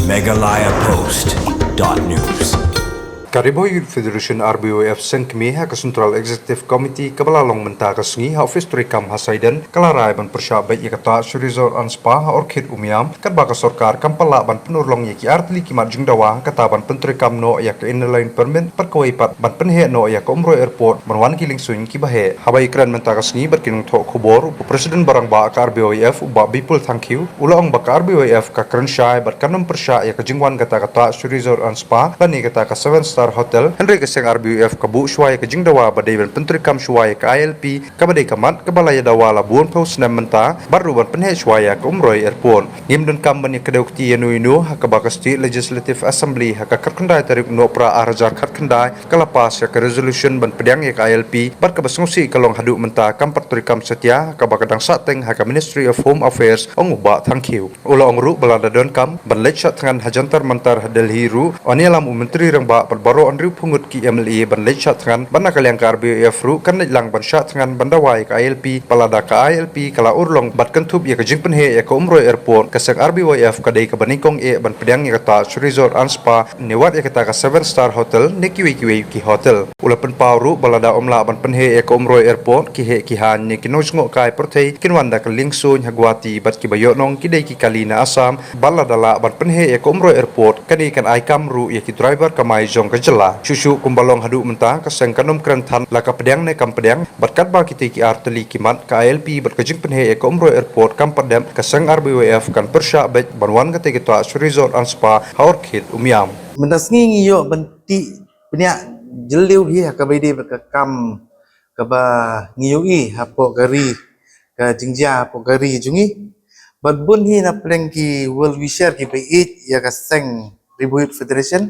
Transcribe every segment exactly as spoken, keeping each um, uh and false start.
Meghalaya Post dot news. Ka Ri Bhoi Youth Federation, R B Y F, seng kmie ha ka Central Executive Committee kaba la long mynta ka sngi ha office treikam ha Saiden ka la rai ban pyrshah beit ïa ka Taj Resort and Spa ha Orchid Umiam, katba ka sorkar kam pat lah ban pynurlong ïa ki artylli ki mat jingdawa, kata ban pyntreikam noh ïa ka Inner Line Permit, bad kawei pat ban pynheh noh ïa ka Umroi Airport ban wan ki liengsuiñ kiba heh. Haba ïakren mynta ka sngi bad ki nongthoh khubor, u President ba rangbah ka R B Y F, u Bah Bipul Thangkhiew, u la ong ba ka R B Y F ka kren shai bad kan ym pyrshah ïa ka jingwan kata ka Taj Resort and Spa lane kata ka Seven Star Hotel, hynrei ka seng R B Y F ka buh shuwa ïa ka jingdawa ba dei ban pyntreikam shuwa ïa ka I L P, kaba dei ka mat kaba la ïadawa la bun phew snem mynta, bad ruh ban pynheh shuwa ïa ka Umroi Airport. Ngim donkam ban ïa kdew kti ïano ïano, ha kaba ka State Legislative Assembly ha ka khatkhyndai tarik Nohprah ar hajar khatkhyndai ka la pass ïa ka resolution ban pdiang ïa ka I L P, bad kaba sngewsih ka long haduh mynta kam pat treikam satia, ha kaba ka dang sahteng ha ka Ministry of Home Affairs, ong u Bah Thangkhiew. U la ong ruh ba lada donkam ban leit shah thngan ha Jantar Mantar ha Delhi ruh, yn ïalam u Myntri Rangbah bad baroh hynriew phew ngut ki M L A ban leit shah thngan, bad na ka liang ka R B Y F ruh kan leit lang ban shah thngan ban dawa ïa ka I L P, ba lada ka I L P ka la urlong bad kynthup ïa ka jingpynheh ïa ka Umroi Airport, ka seng R B Y F ka dei kaba nyngkong eh ban pdiang ïa kata Taj Resort and Spa, ne wat ïa kata ka Seven Star Hotel, ne kiwei kiwei ki hotel. U la pynpaw ruh ba lada ym lah ban pynheh ïa ka Umroi Airport, ki heh ki haiñ ne ki nongjngohkai pyrthei kin wan da ka liengsuiñ ha Guwahati, bad kiba ïoh nong ki dei ki kali na Assam, bad lada lah ban pynheh ïa ka Umroi Airport, kane kan ai kam ruh ïa ki driver kamai jong ka jylla. Shuh shuh kumba long haduh mynta, ka seng kan ym kren than la ka pdiang ne kam pdiang, bad katba kitei ki artylli ki mat, ka I L P bad ka jingpynheh ïa ka Umroi Airport kam pat dep, ka seng R B Y F kan pyrshah beit ban wan katei ka Taj Resort and Spa ha Orchid Umiam. Mynta sngi ngi ïoh ban tih bniah jylliew hi ha kaba ïadei bad ka kam kaba ngi ïohi hapoh ka ri, ka jingjia hapoh ka ri jong ngi. Bad bun hi na pdeng ki well wisher kiba ïeit ïa ka seng Ri Bhoi Youth Federation,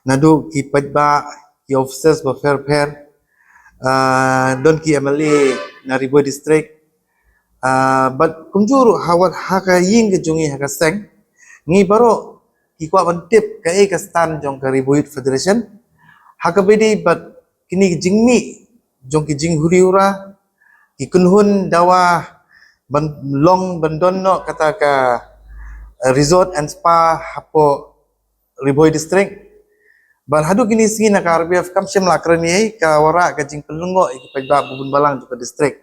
naduh ki paidbah, ki officers bapher bapher, ah, don ki M L A na Ri Bhoi District, ah, bad kumjuh ruh ha wat ha ka ïing ka jong ngi ha ka seng, ngi baroh ki kwah ban tip kaei ka stand jong ka Ri Bhoi Youth Federation ha kaba ïadei bad kine ki jingmih jong ki jinghuri hura, ki kynhun dawa ban long ban don noh kata ka, eh, resort and spa hapoh Ri Bhoi District. Bad haduh kine sngi na ka R B F kam shym la kren ei, ka wanrah ka jingpynlyngngoh ïa ki paidbah ba bun balang jong ka district.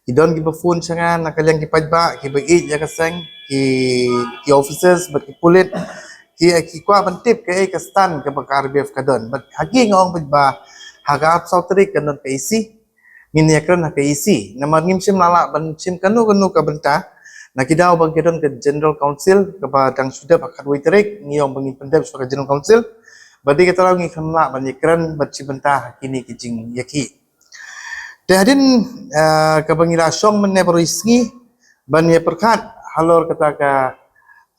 Ki don kiba phone sha nga na ka liang ki paidbah kiba ïeit ïa ka seng, ki, ki officers bad ki pulit, ki, ki kwah ban tip kaei ka stand kaba ka R B F ka don. Bad ha ki nga ong paidbah, ha ka arphew saw tarik kan don ka E C, ngin ïakren ha ka E C. Namar ngim shym la lah ban shim kano kano ka bynta na ki daw ba ki don ka General Council kaba dang shu dep ha khatwei tarik, ngi ong ba ngin pyndep shuwa ka General Council. Bad dei kata ruh ngi khlem lah ban ïakren bad shi bynta ha kine ki jingïakhih. Te hadien, ah, kaba ngi la shong mynne baroh sngi ban ïa pyrkhat halor kata ka,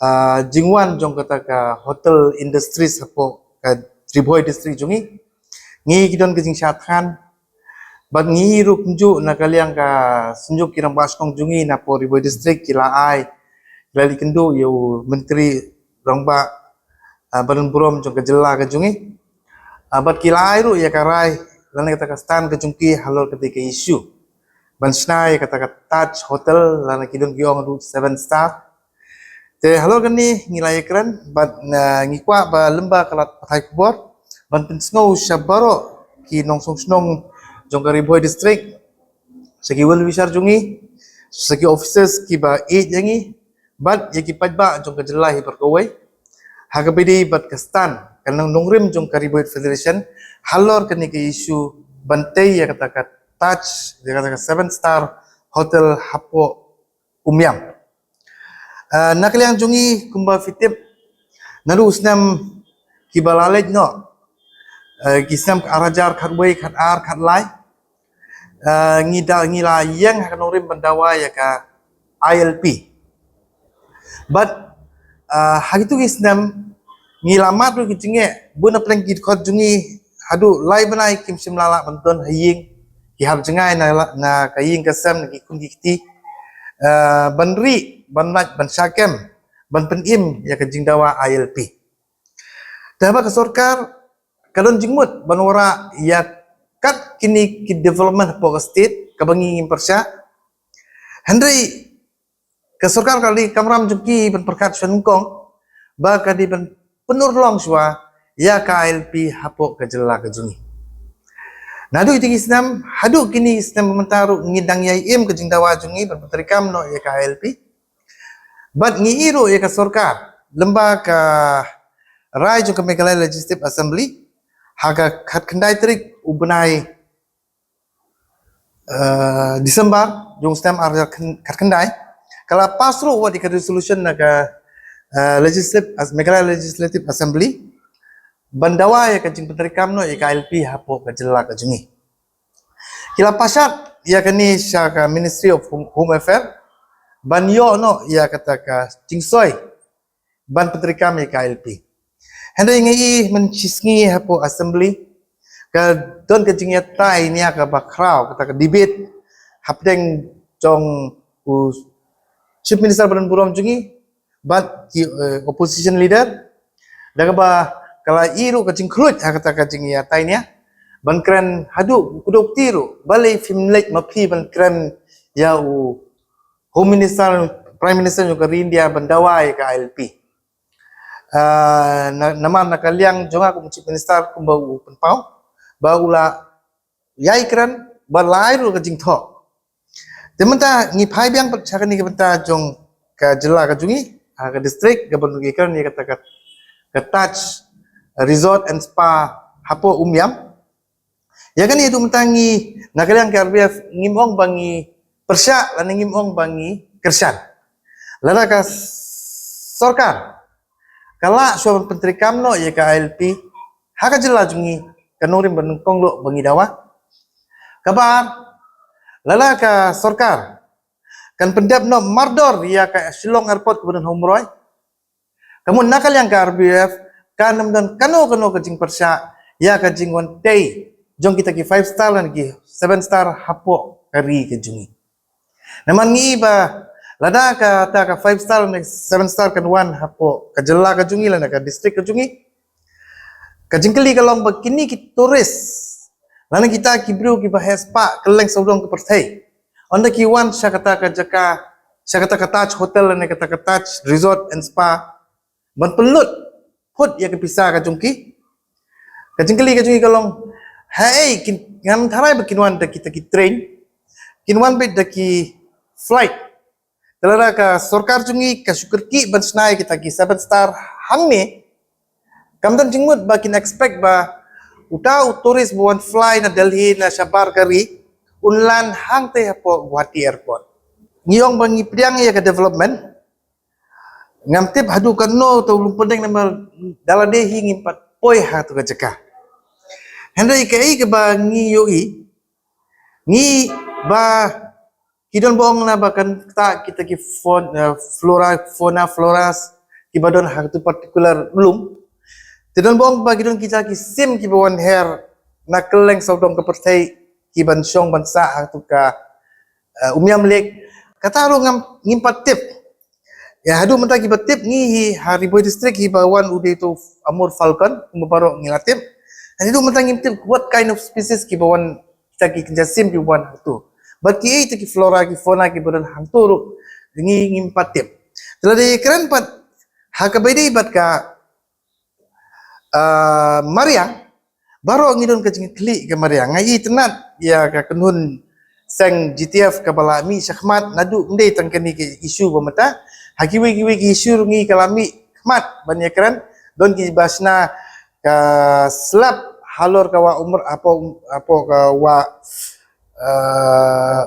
ah, jingwan jong kata ka hotel industries hapoh ka Ri Bhoi District jong ngi, ngi ki don ka jingshad thngan. Bad ngi ruh kumjuh na ka liang ka Synjuk ki Rangbah Shnong jong ngi napoh Ri Bhoi District ki la ai, ki la leit kynduh ïa u Myntri Rangbah, ah, ba don burom jong ka jylla ka jong ngi. Ah, bad ki la ai ruh ïa ka rai lane kata ka stand ka jong ki halor kata ka issue ban shna ïa kata ka Taj Hotel lane ki don ki ong ruh Seven Star. Te halor kane ngi la ïakren bad, ah, ngi kwah ba lyngba ka lad pathai khubor ban pynsngew sha baroh ki nongshong shnong jong ka Ri Bhoi District, sha ki well wisher jong ngi, sha ki officers kiba ïeit ïa ngi, bad ïa ki paidbah jong ka jylla hi baroh kawei, ha kaba ïadei bad ka stand ka nongrim jong ka Ri Bhoi Federation halor kane ka issue ban tei ïa kata ka Taj, ïa kata ka Seven Star Hotel hapoh Umiam. Ah, na ka liang jong ngi kumba phi tip, naduh u snem kiba la leit noh, ah, ki snem ar hajar khatwei, khatar, khatlai, ah, ngi da, ngi la ïeng ha ka nongrim ban dawa ïa ka I L P. Bad, ah, ha kitu ki snem ngi la mad ruh ki jingeh, bun na pdeng ki dkhot jong ngi haduh lai bnai kim shym la lah ban don ha ïing, ki hap jngai na la, na ka ïing ka sem, na ki khun ki kti, ah, ban rieh, ban lait, ban shah kem, ban pynim ïa ka jingdawa I L P. Te haba ka sorkar ka don jingmut ban wanrah ïa kat kine ki development hapoh ka state kaba ngi ngim pyrshah. Hynrei ka sorkar ka la kamram jong ki ban pyrkhat sha nyngkong ba ka dei ban pynurlong shuwa ïa ka I L P hapoh ka jylla ka jong ngi. Naduh ïa kine ki snem haduh kine ki snem mynta ruh ngi dang ïai im ka jingdawa jong ngi ban pyntreikam noh ïa ka I L P. Bad ngi ïohi ruh ïa ka sorkar lyngba ka rai jong ka Meghalaya Legislative Assembly ha ka khatkhyndai tarik u bnai, eh, December jong u snem ar hajar khatkhyndai, ka la pass ruh wat ïa ka resolution na ka, eh, Legislative, Meghalaya Legislative Assembly ban dawa ïa ka jingpyntreikam noh ïa ka I L P hapoh ka jylla ka jong ngi. Ki la pashat ïa kane sha ka Ministry of Home, Home Affairs ban ïoh noh ïa kata ka jingsoi ban pyntreikam ïa ka I L P. Hynrei ngi ïohi mynshisngi hapoh Assembly ka don ka jingïatai nia kaba khraw, kata ka debate hapdeng jong u Chief Minister ba don burom jong ngi bad ki, eh, opposition leader. Da kaba ka la ïohi ruh ka jingkhluit ha kata ka jingïatai nia ban kren haduh u kdew kti ruh, balei phim leit ma phi ban kren ïa u Home Minister, Prime Minister jong ka ri India ban dawa ïa ka I L P. Ah, na, namar na ka liang jong nga kum u Chief Minister kumba u pynpaw ba u la ïai kren ba lai ruh ka jingthoh. Te mynta ngi phai biang pat sha kane ka bynta jong ka jylla ka jong ngi, ha ka district kaba ngi kren ïa kata ka, ka Taj Resort and Spa hapoh Umiam. Ïa kane haduh mynta ngi na ka liang ka R B F ngim ong ba ngi pyrshah lane ngim ong ba ngi kyrshan. Lada ka sorkar ka lah shuwa ban pyntreikam noh ïa ka I L P ha ka jylla jong ngi, ka nongrim ba nyngkong ruh ba ngi dawa. Kaba ar, lada ka sorkar kan pyndep noh mardor ïa ka Shillong Airport kaba don ha Umroi, ka mut na ka liang ka R B F kan ym don kano kano ka jingpyrshah ïa ka jingwan tei jong kita ki five star lane ki seven star hapoh ka ri ka jong ngi. Namar ngi ba lada kata ka five star lane seven star kan wan hapoh ka jylla ka jong ngi lane ka district ka jong ngi, ka jingkylli ka long ba kine ki tourist lane kita ki briew kiba heh spah kylleng sawdong ka pyrthei, ynda ki wan sha kata ka jaka, sha kata ka Taj Hotel lane kata ka Taj Resort and Spa ban pynlut phut ïa ka pisa ka jong ki. Ka jingkylli ka jong ngi ka long, haei kin, ngam tharai ba kin wan da kita ki train, kin wan beit da ki flight. Te lada ka sorkar jong ngi ka shu kyrkieh ban shna ïa kita ki seven star hangne, kam don jingmut ba kin expect ba uta u tourist ba wan fly na Delhi na shabar ka ri un land hangtei hapoh Guwahati Airport. Ngi ong ba ngi pdiang ïa ka development, ngam tip haduh katno uta u lum pdeng namar da lade hi ngim pat poi ha katu ka jaka. Hynrei kaei kaba ngi ïohi, ngi ba ki don ba ong na ba kan ktah kita ki fon-, eh, flora, fauna, floras kiba don ha katu particular lum. Te don ba ong ba ki don kita ki sim kiba wan her na kylleng sawdong ka pyrthei kiban shong ban sah ha katu ka, eh, Umiam Lake. Kata ruh ngam, ngim pat tip. Ïa haduh mynta kiba tip ngi hi ha Ri Bhoi District hi ba wan u dei utu Amur Falcon, kumba baroh ngi la tip. Haduh mynta ngim tip what kind of species kiba wan, kita ki kynja sim kiba wan hangtu. Bad kiei kita ki flora ki fauna kiba don hangtu ruh ngi ngim pat tip. Te lada ïakren pat ha kaba ïadei bad ka, ah, mariang, baroh ngi don ka jingkylli ka mariang. Nga itynnad ïa ka kynhun seng G T F kaba la mih shakhmat naduh ym dei tang kane ka issue ba mynta. Ha kiwei kiwei ki issue ruh ngi ka la mih khmat ban ïakren. Don kiba shna ka slap halor ka wah Umroi, hapoh, hapoh ka wah, eh,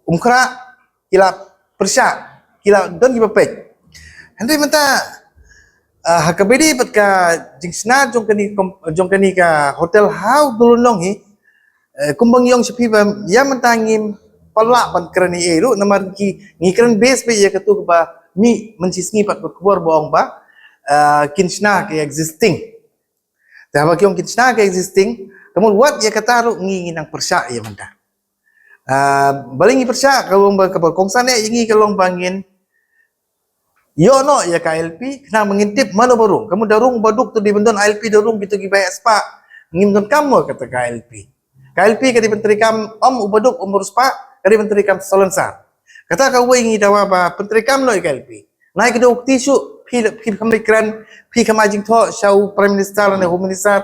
Umkhrah, ki la pyrshah, ki la don kiba peit. Hynrei mynta, ah, ha kaba ïadei bad ka jingshna jong kane kom-, jong kane ka hotel ha u Dulunong hi, eh, kumba ngi ong sha phi ba ïa mynta ngim pat lah ban kren ei ei ruh namar ngi, ngi kren base beit ïa katu kaba mih mynshisngi pat ka khubor ba ong ba, ah, kin shna ka existing. Te haba ki ong kin shna ka existing, ka mut wat ïa kata ruh ngi, ngi nang pyrshah ïa mynta. Ah, balei ngi pyrshah, ka long ba kaba kongsan eh ïa ngi ka long ba ngin ïoh noh ïa ka I L P, khnang ba ngin tip mano ba rung. Ka mut da rung ba duk tu dei ban don I L P, da rung kito kiba heh spah, ngim donkam mo kata ka I L P. Ka I L P ka dei ban treikam ym u ba duk ym u ba riewspah, ka dei ban treikam salonsar. Kata kawei ngi dawa ba pyntreikam noh ïa ka I L P. Nai ka dei u kti shuh, phi, phi kam leit kren, phi kam ai jingthoh sha u Prime Minister ne Home Minister.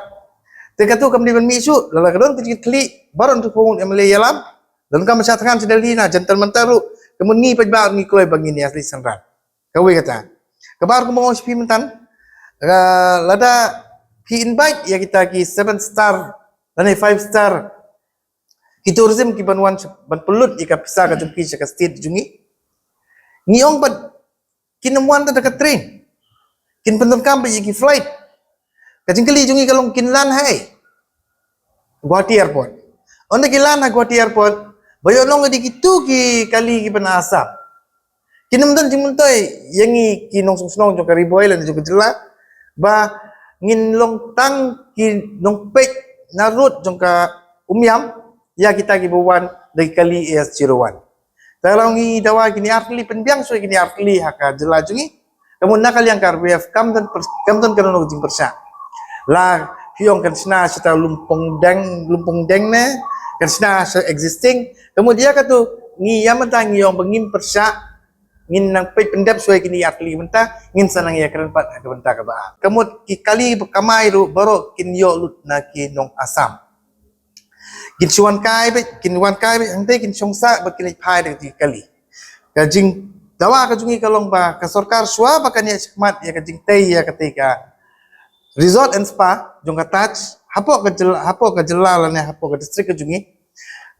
Te katu kam dei ban mih shuh, lada ka don ka jingkylli, baroh hynriew phew ngut M L A ïalam, donkam ban shah thngan sha Delhi na Jantar Mantar ruh, ka mut ngi paidbah ngi kloi ba ngin ïa leit synran. Kawei kata. Kaba ar kumba nga ong sha phi mynta, ah, lada phi invite ïa kita ki seven star lane five star, ki tourism ki ban wan sha, ban pynlut ïa ka pisa ka jong ki sha ka state jong ngi. Ngi ong pat kin ym wan da ka train. Kin pyndonkam pat ïa ki flight. Ka jingkylli jong ngi ka long kin lan ha ei? Guwahati Airport. Ynda ki lan ha Guwahati Airport, ba ïoh long ïa kitu ki kali ki ban Assam. Kin ym don jingmyntoi ïa ngi ki nongshong shnong jong ka Ri Bhoi lane jong ka jylla, ba ngin long tang ki nongpeit na rud jong ka Umiam ïa kita kiba wan da ki kali A S zero one. Te lada ngi dawa kine artylli, pynbiang shuwa kine artylli ha ka jylla jong ngi, ka mut na ka liang ka R B F kam don pyr-, kam don kano kano ka jingpyrshah. La phi ong kan shna shata Lumpong Deng, Lumpong Deng ne, kan shna sha existing. Ka mut ïa katu ngi ïa mynta ngi ong ba ngim pyrshah, ngin nang peit pyndep shuwa kine artylli mynta, ngin sa nang ïa kren pat ha ka bynta kaba ar. Ka mut ki kali ba kamai ruh baroh kin ïoh lut na ki nong Assam. Kin shu wan kai beit, kin wan kai beit hangtei, kin shong sah bad kin leit phai da ki kali. Ka jingdawa ka jong ngi ka long ba ka sorkar shuwa ba kan ïa shakmat ïa ka jingtei ïa katei ka resort and spa jong ka Taj hapoh ka jylla, hapoh ka jylla lane hapoh ka district ka jong ngi,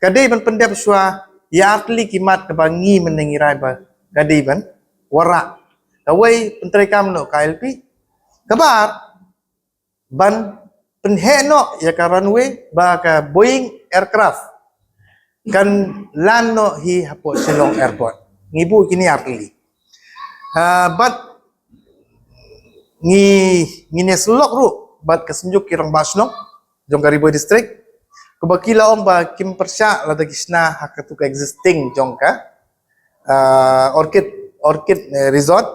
ka dei ban pyndep shuwa ïa artylli ki mat kaba ngi mynne ngi rai ba ka dei ban wanrah. Kawei, pyntreikam noh ka I L P. Kaba ar, ban pynheh noh ïa ka runway ba ka Boeing aircraft kan land noh hi hapoh Shillong Airport. Ngi buh kine artylli. Ah, bad ngi, ngin ïasyllok ruh bad ka Synjuk ki Rangbah Shnong jong ka Ri Bhoi District, kaba ki la ong ba kim pyrshah lada ki shna ha katu ka existing jong ka, ah, Orchid, Orchid, eh, Resort,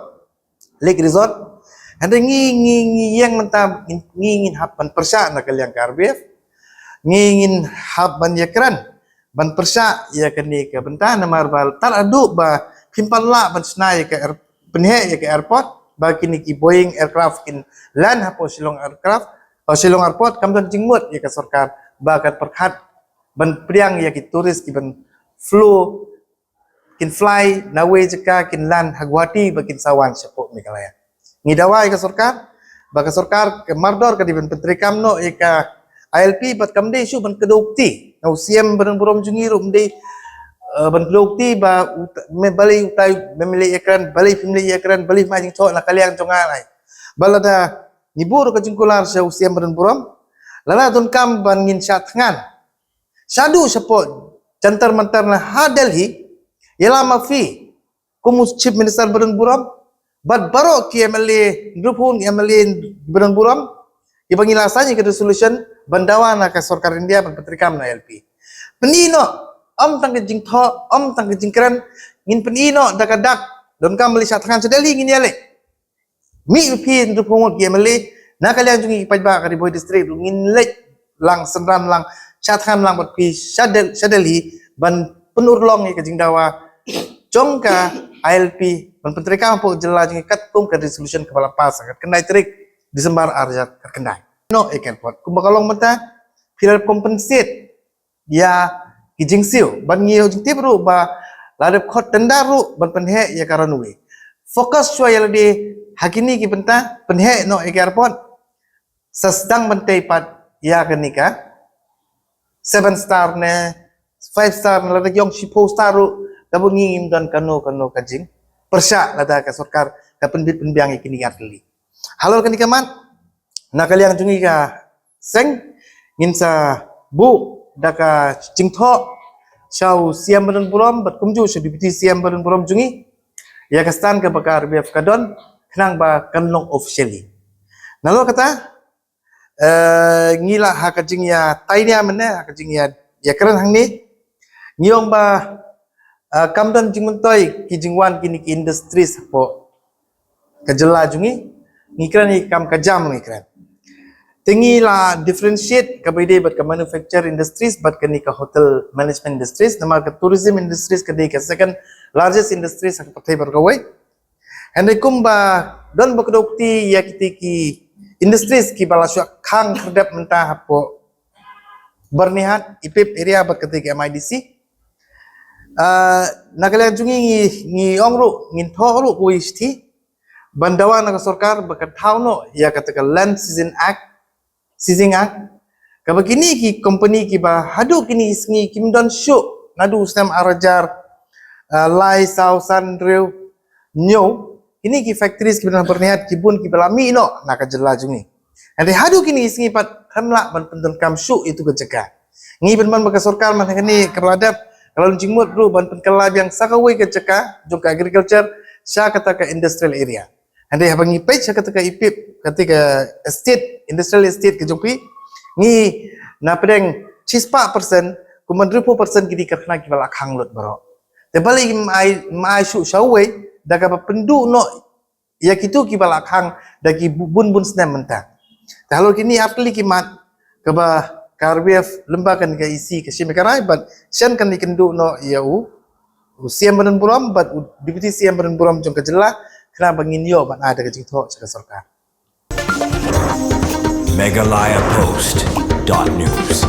Lake Resort. Hynrei ngi, ngi, ngi ïeng mynta, ngi, ngi ngin hap ban pyrshah na ka liang ka R B F. Ngi ngin hap ban ïakren ban pyrshah ïa kane ka bynta, namar ba tad haduh ba phim pat lah ban shna ïa ka air-, pynheh ïa ka airport, ba kine ki Boeing aircraft kin land hapoh Shillong aircraft, hapoh Shillong Airport, kam don jingmut ïa ka sorkar ba kan pyrkhat ban pdiang ïa ki tourist ki ban flew, kin fly na wei jaka, kin land ha Guwahati ba kin sa wan shapoh Meghalaya. Ngi dawa ïa ka sorkar ba ka sorkar ka mardor ka dei ban pyntreikam noh ïa ka I L P, bad kam dei shuh ban kdew kti. Na u C M badan burom jong ngi ruh ym dei, eh, ban kdew kti ba uta-, me balei utai me, me leh ïakren, balei phim leh ïakren, balei phim ai jingthoh na ka liang jong nga. Ba lada ngi buh ruh ka jingkular sha u C M badan burom, lada donkam ban ngin shah thngan shaduh shapoh Jantar Mantar na ha Delhi, ïalam ma phi kum u Chief Minister badan burom bad baroh ki M L A, hynriewphew M L A badan burom, kiba ngi la sign ïa ka resolution ban dawa na ka sorkar India ban pyntreikam na I L P. Pyni noh, ym tang ka jingthoh, ym tang ka jingkren, ngin pyni noh da ka dak, donkam ban leit shah thngan sha Delhi ngin ïaleh. Mih phi hynriewphew ngut ki M L A na ka liang jong ngi ki paidbah ka Ri Bhoi District ruh ngin leit lang, synran lang, shah thngan lang bad phi sha Del-, sha Delhi ban pynurlong ïa ka jingdawa jong ka I L P ban pyntreikam hapoh jylla jong ngi katkum ka resolution kaba la pass ha ka khyndai tarik December ar hajar khyndai. Noh ïa ka airport kumba ka long mynta, phi la compensate ïa ki jingsiew, ban ngi ïoh jingtip ruh ba la dep khot tender ruh ban pynheh ïa ka runway. Focus shuwa ïa lade ha kine ki bynta, pynheh noh ïa ka airport. Sa sdang ban tei pat ïa kane ka seven star ne five star ne, lada ki ong shiphew star ruh, ka bun ngi ngim don kano kano ka jingpyrshah lada ka sorkar ka pynbit pynbiang ïa kine ki artylli. Halor kane ka mat, na ka liang jong ngi ka seng, ngin sa buh da ka jingthoh sha u C M badan burom bad kumjuh sha u Deputy C M badan burom jong ngi ïa ka stand kaba ka R B F ka don, khnang ba kan long officially. Nalor kata, eh, ngi la ha ka jingïatainia mynne, ha ka jingïa, ïakren hangne, ngi ong ba, eh, kam don jingmyntoi ki jingwan kine ki industries hapoh ka jylla jong ngi, ngi kren ïa ka kam ka jam ngi kren. Te ngi la differentiate kaba ïadei bad ka manufacture industries bad kane ka hotel management industries, namar ka tourism industries ka dei ka second largest industries ha ka pyrthei baroh kawei. Hynrei kumba Don ba kdew kti ïa kiti ki industries kiba la shuwa khang khyrdep mynta hapoh Byrnihat, Ipip area bad kati ki M I D C. Ah, na ka liang jong ngi ngi ong ruh, ngin thoh ruh kawei shithi ban dawa na ka sorkar ba kan thaw noh ïa kata ka Land Seizing Act, Seizing Act, kaba kine ki company kiba haduh kine ki sngi kim don shuh naduh u snem ar hajar, ah, lai, saw, san, hynriew, hynñiew, kine ki factories kiba na Byrnihat ki bun kiba la mih noh na ka jylla jong ngi. Hynrei haduh kine ki sngi pat khlem lah ban pyndonkam shuh ïa tu ka jaka. Ngi pynban ba ka sorkar mynta kane kaba la dep ka la long jingmut ruh ban pynkylla biang sa kawei ka jaka jong ka agriculture sha kata ka industrial area. Hynrei haba ngi peit sha kata ka Ipip, kata ka estate, industrial estate ka jong phi, ngi na pdeng shispah percent, kumba hynriewphew percent ki dei karkhana kiba la khang lut baroh. Te balei ngim ai, ngim ai shuh sha uwei da kaba pynduh noh ïa kitu kiba la khang da ki bu-, bun bun snem mynta. Te halor kine ar tylli ki mat kaba ka R B F lyngba kane ka E C ka shim ïa ka rai bad shen kan ïakynduh noh ïa u, u C M ba donburom bad u Deputy C M ba donburom jong ka jylla, khnang ba ngin ïoh ban ai da ka jingthoh sha ka sorkar. Meghalaya Post dot news.